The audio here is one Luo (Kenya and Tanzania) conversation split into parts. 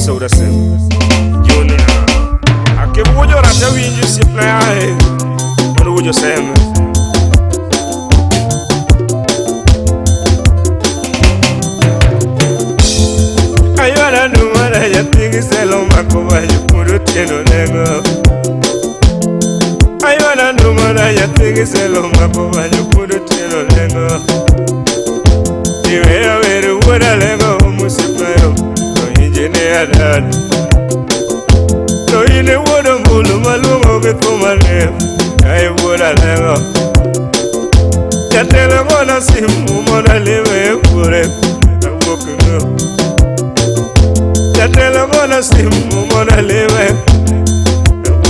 kabisa urasem Junior Akebujo rata winji sipna yae Mano wujo seme Ayora numara ya tigi selo makoba yukuru tieno lego Ayora numara ya tigi selo makoba yukuru tieno lego Iwe aweru wura lego musipayo To engineer dad To ine wura mbulu malungo kitumane Aye wura lego Jatelo gona simu mona liwe kure Awokno Jatelo gona simu mona liwe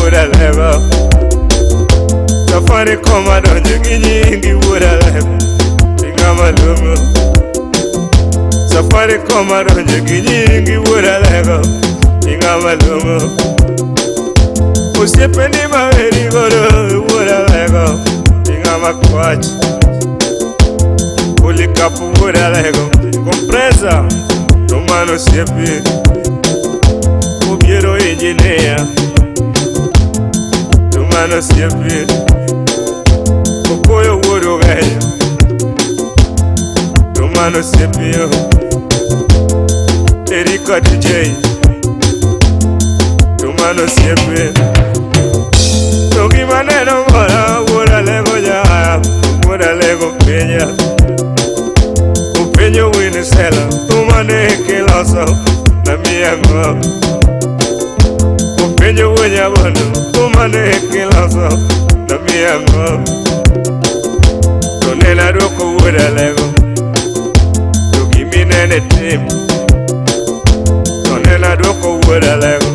wura lego Safari koma donjo gi nyingi wura lego Ingama lungo Safari koma donjo gi nyingi wura lego Ingama lungo Osiepeni maweri godo wura lego Ingama kwach Ulikapu wura lego Compresa Romano siepi Obiero engineer Romano siepi Okoyo wuro gayo Romano siepi Erika DJ Romano siepi Togi maneno mora wura lego ya wura lego penya Upenyo wini sela tumane kiloso na miango Upenyo winya bono tumane kiloso na miango Tonena ruko wura lego Tugiminene tim Tonena ruko wura lego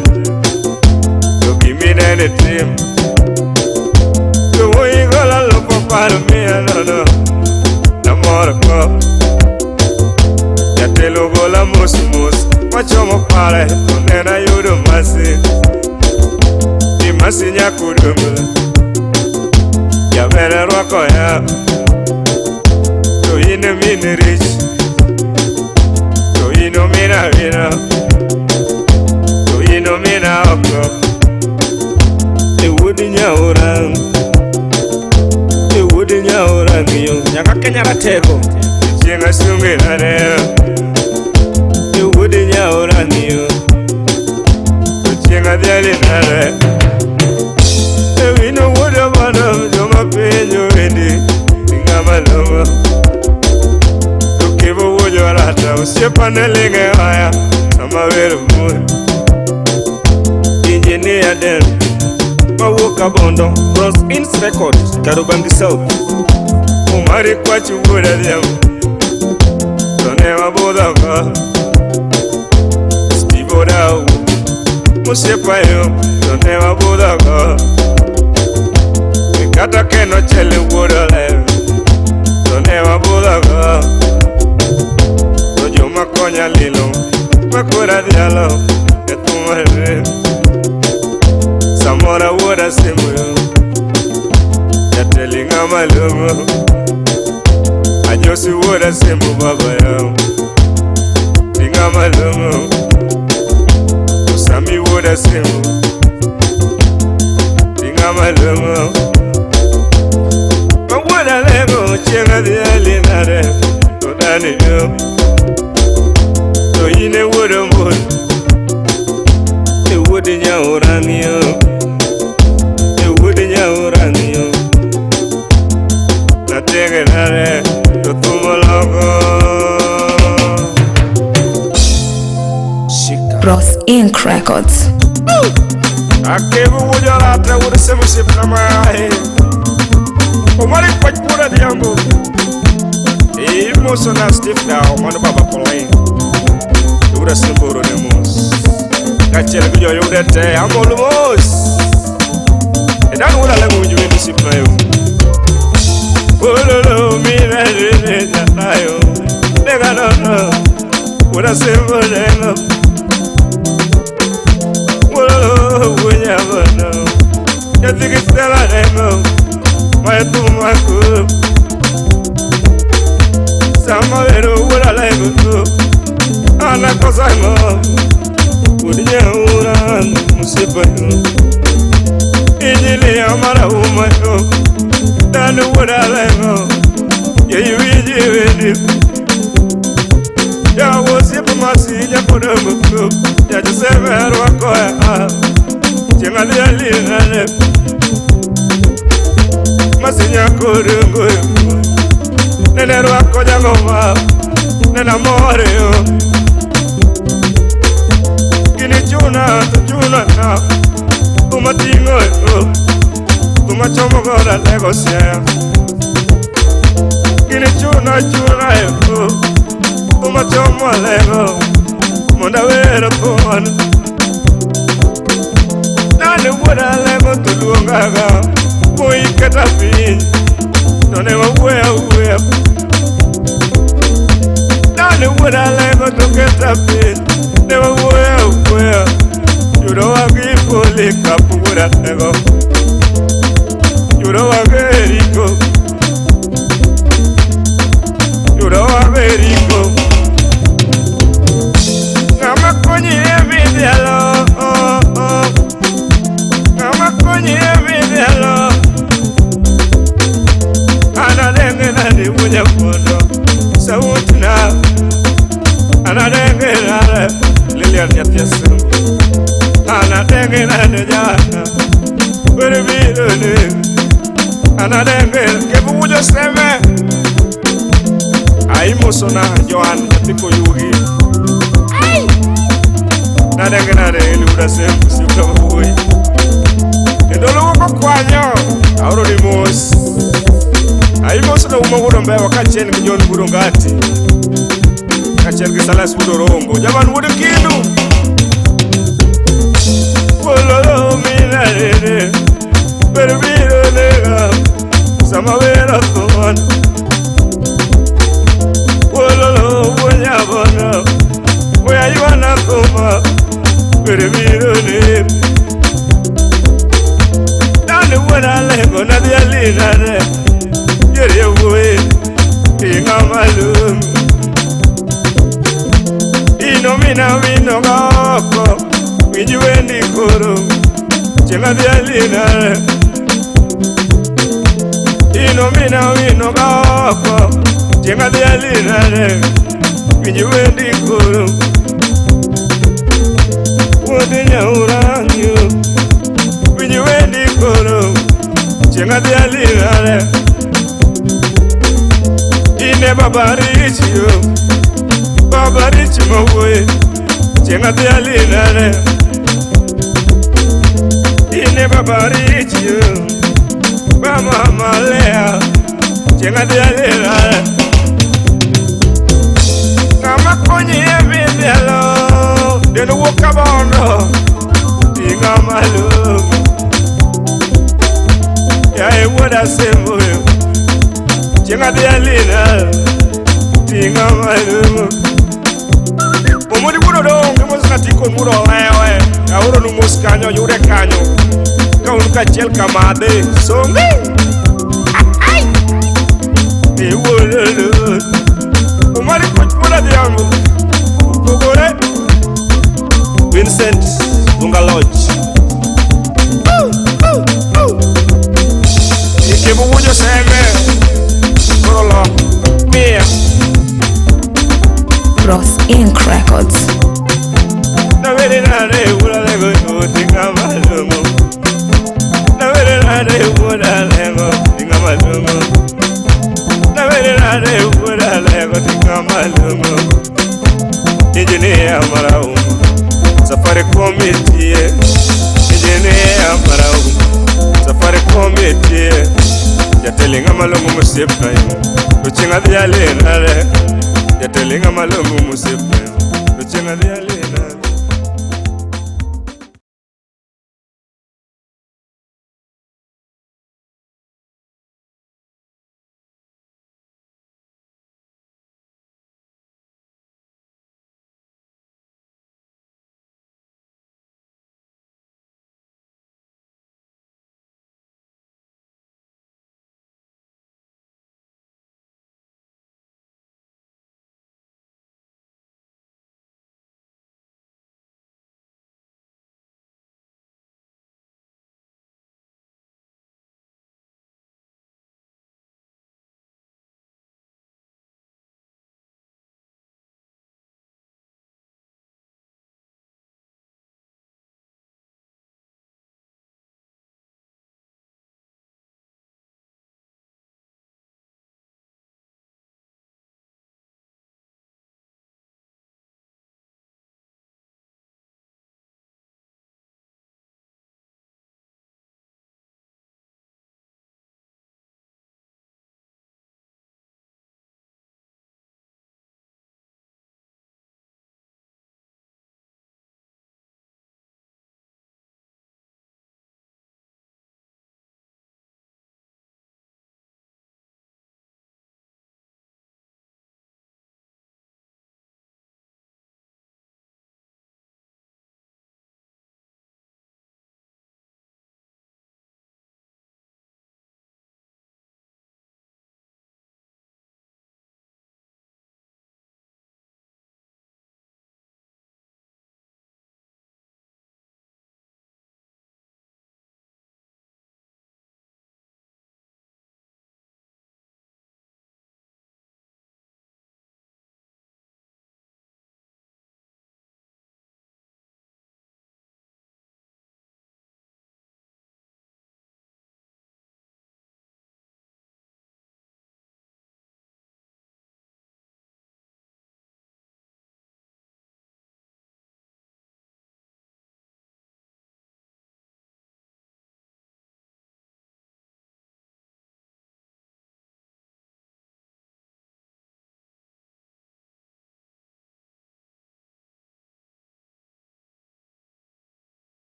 Tugiminene tim Tuwi gola lupo paro mia nono Namoro Jatelo gola mus mus Machomo pare Tonena yudo masi Imasi nyakurumula Yabere rwako ya To ine mine rich To ino mina vina To ino mina oko Ewudi nyaurang Ewudi nyaurang yo Nyaka Kenya ratego Chienga sunge nare Ewudi nyaurang yo Chienga dhiali nare Ewino wuodo mano joma piny owendi Ingama longo Tukibo wuojo rata osiepa ne linge oya Sama wer muol Engineer Den Mawuok Kabondo Bronze Inns Record Karubangi South Umari kwach wuod adhiambo To ne wabudho go Steve Odau Mosiepa yo to ne wabudho go Kata keno chele wuod olew To ne wabudho go To joma konya lilo Makura dhialo E thum Samora wuod asembo yo Jateli ng'ama long'o Ajosi wuod asembo baba yo Ing'ama long'o Osami wuod asembo Ing'ama long'o Mawuod alego chieng' adhi ali nade To dani yo To in e wuod ombulu E wuod nyaurang yo E wuod nyaurang yo Natege nade to thum oloko Shika Bros Inc. Records. Akebu wuod rata wuod asembo osiepna mae Omari kwach wuod adhiambo Imoso na Steve Dao mano baba Pauline Wuod asembo oro ne mos Kaachiel gi joyude te amolo mos E dan wuod alego winjo wend osiepna yo Ololo mina rene janayo Nega nono Wuod asembo lengo Ololo wunya bono Nyathi gi stela lengo Mayetumaku Sama vero wuod alego Ana kosango Wuod nyaura osiepa yo. Injinia marahuma yo. Dhano wuod Alego. Yie iwinji wendi. Yawa osiepa masinya kod omoko. Jajoseme arwako e chieng' adhi alinane. Masinya kod ongoyo. Nene rwako jangoma. Nene amor yo. Gini chuna to chuna na. Kuma ting'o yo. Kuma chomo godo Alego Siaya. Gini chuna chuna yo. Kuma chomo Alego. Mondo awer thum. Nane wuod Alego to luongaga. Moi kata piny. To ne wawuoyo awuoya. Nane wuod Alego to keta piny. Ne wawuoyo awuoya. Yudowa gi Polycarp wuod Alego. Yudowa gi Eriko. Yudowa gi Eriko. Ng'ama konyi e midhialo. Ng'ama konyi e midhialo. An adenge nade wuod Nyabondo. Sauti na. An adenge nade Lilian nyathi Asembo. An adenge nade jana. Wer biro negi. An adenge kebu wuod Oseme. Aimosona Joan nyathi Koyugi. Nadenge nade Eli wuod Asembo osiepna mawuoyi. Kendo luwo kokwanyo aoro ni mos. Aimoso na Uma wuod Ombewa kaachiel gi John wuod Ongati. Kaachiel gi Salas wuod Orongo. Jaman wuod Kindu. Wololo mina rere. Wer biro nega. Sama wero thon. Wololo wuod Nyabondo. Oya ywana thuma. Wer biro nega. Nane wuod Alego nadhi alinane. Yeri wuoyi. Ing'ama long'o. Ino mina wino goko. Winj wendi koro. Chieng' adhi alinane. Ino mina wino goko. Chieng' adhi alinane. Winj wendi koro. Wuod Nyaurangi. Winj wendi koro. Chieng' adhi alinane. Ine baba Richi yo. Baba Richi mawuoyi. Chieng' adhi alinane. Ine baba Richi yo. Mama Malea. Chieng' adhi alinane. Ng'ama konyi e midhialo. Dendo wuok kabondo. Ting'a malong'o. Yaye wuod Asembo yo. Chieng' adhi alinane. Ting'a malong'o. Omodi wuod Odongo mos natikon wuod Olewe. Aoronu mos kanyo yude kanyo. Ka un kaachiel kamadhe. Songe. Iwuololo. Omari koch wuod Adhiambo. Opogore. Vincent Dunga Lodge. Ikebu wuod Oseme. Koro lok. Mia. Bros Inc. Records. Nawere nade wuod Alego ting'a malong'o. Nawere nade wuod Alego ting'a malong'o. Nawere nade wuod Alego ting'a malong'o. Injinia marahuma. Safaricom itie. Injinia marahuma. Safaricom itie. Jatelo ng'ama long'o mosiepna yo. To chieng' adhi alinare. Jatelo ng'ama long'o mosiepna yo. To chieng' adhi alinare.